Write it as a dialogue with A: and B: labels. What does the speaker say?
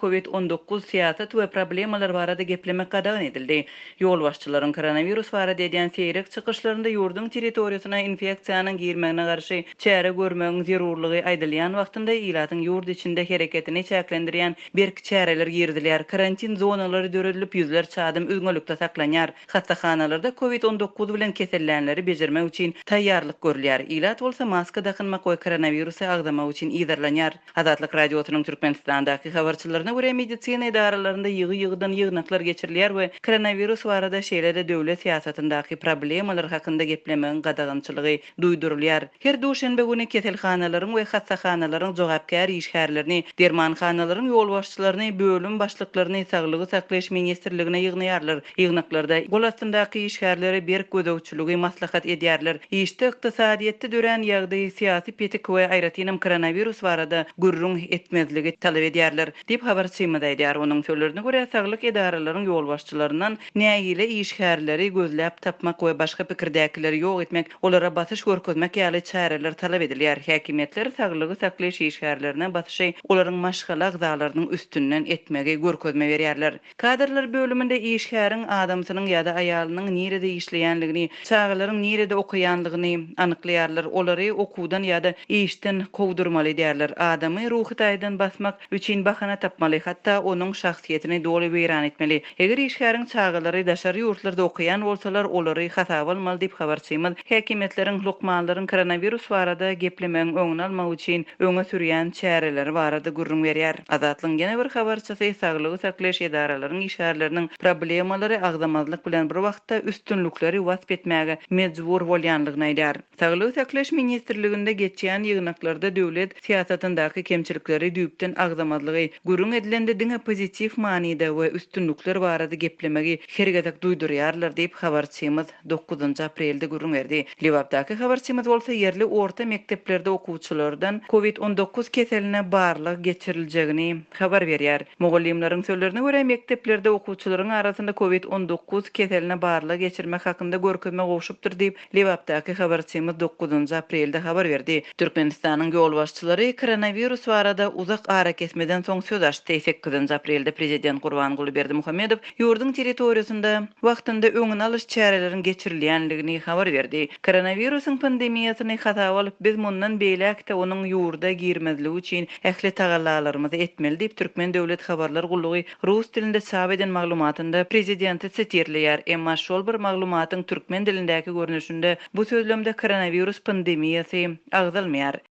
A: Covid 19, syýasat we problemalar barada geplemek gadagan edildi. Ýolbaşçylaryň koronawirus barada edýän seýrek çykyşlarynda ýurduň territoriýasyna infeksiýanyň girmegine garşy çäre görmegiň zerurlygy aýdylýan wagtynda ilatyň ýurt içinde hereketini çäklendirýän berk çäreler girizilýär, karantin zonalary döredilip, ýüzlerçe adam üzňelikde saklanýar. Hassahanalarda Covid 19 bilen kesellänleri bejermek üçin taýýarlyk görülýär. Ilat bolsa maska dakynmak we koronawirusy agzamak üçin yzarlanýar. Azatlyk Radiosynyň Türkmenistandaky habarçylaryna görä, medisina edaralarynda ýygy-ýygydan ýygnaklar geçirilýär we koronawirus barada, şeýle-de döwlet syýasatyndaky problemalar hakynda geplemegiň gadagançylygy duýdurylýar. Her duşenbe güni keselhanalaryň we hassahanalaryň jogapkär işgärlerini, dermanhanalaryň ýolbaşçylaryny, bölüm başlyklaryny Saglygy saklaýyş ministrligine ýygnaýarlar. Ýygnaklarda gol astyndaky işgärlere berk gözegçiligi maslahat edýärler. Işde ykdysadyýetde dörän ýagdaý, syýasy petik we aýratynam koronawirus barada gürrüň etmezligi talap edýärler, diýip habarçymyz aýdýar. Onuň sözlerine görä, saglyk edaralaryň ýolbaşçylaryndan nägile işgärleri gözläp tapmak we başga pikirdäkileri ýok etmek, olara basyş görkezmek ýaly çäreler talap edilýär. Häkimiýetler saglygy saklaýyş işgärlerine basyşy olaryň maşgala agzalarynyň üstünden etmegi görkezme berýärler. Kadrlar bölüminde işgäriň adamsynyň ýa-da aýalynyň nirede işleýänligini, çagalaryň nirede okaýanlygyny anyklaýarlar, olary okuwdan ýa-da işden kowdurmaly edýärler. Adamy ruhy taýdan basmak üçin bahana tapmaly, hatda onuň şahsyýetini doly weýran etmeli. Eger işgäriň çagalary daşary ýurtlarda okaýan bolsalar, olary hasaba almaly diýip, habarçymyz häkimiýetleriň lukmanlaryň koronawirus barada geplemegiň öňüni almak üçin öňe sürýän çäreleri barada gürrüň berýär. Azatlygyň ýene bir habarçysy saglygy saklaýyş edaralaryň işgärleriniň problemalary agzamazlyk bilen bir wagtda üstünlikleri wasp etmäge mejbur bolýanlygyny aýdýar. Saglygy saklaýyş ministrliginde geçýän ýygnaklarda döwlet syýasatyndaky kemçilikleri düýpden agzamazlygy, gürrüň edilende diňe pozitiw manyda we üstünlikler barada geplemegi her gezek duýdurýarlar diýip, habarçymyz dokuzynjy aprelde gürrüň berdi. Lebapdaky habarçymyz bolsa ýerli orta mekdeplerde okuwçylardan Covid 19 keseline barlag geçiriljegini habar berýär. Mugallymlaryň sözlerine görä, mekdeplerde okuwçylaryň arasynda Covid 19 keseline barlag geçirmek hakynda görkezme gowşupdyr diýip, Lebapdaky habarçymyz dokuzynjy aprelde habar berdi. Türkmenistanyň ýolbaşçylary koronawirus barada uzak arakesmeden soň söz açdy. Sekizinji aprelde prezident Gurbanguly Berdimuhamedow ýurduň territoriýasynda wagtynda öňüni alyş çäreleriň geçirilýändigini habar berdi. Koronawirusyň pandemiýasyny hasaba alyp, biz mundan beýläk-de onuň ýurda girmezligi üçin ähli tagallalarymyzy etmeli diýip, Türkmen döwlet habarlar gullugy rus dilinde çap eden maglumatynda prezidenti sitirleýär. Emma şol bir maglumatyň türkmen dilindäki görnüşinde bu sözlemde koronawirus pandemiýasy agzalmaýar.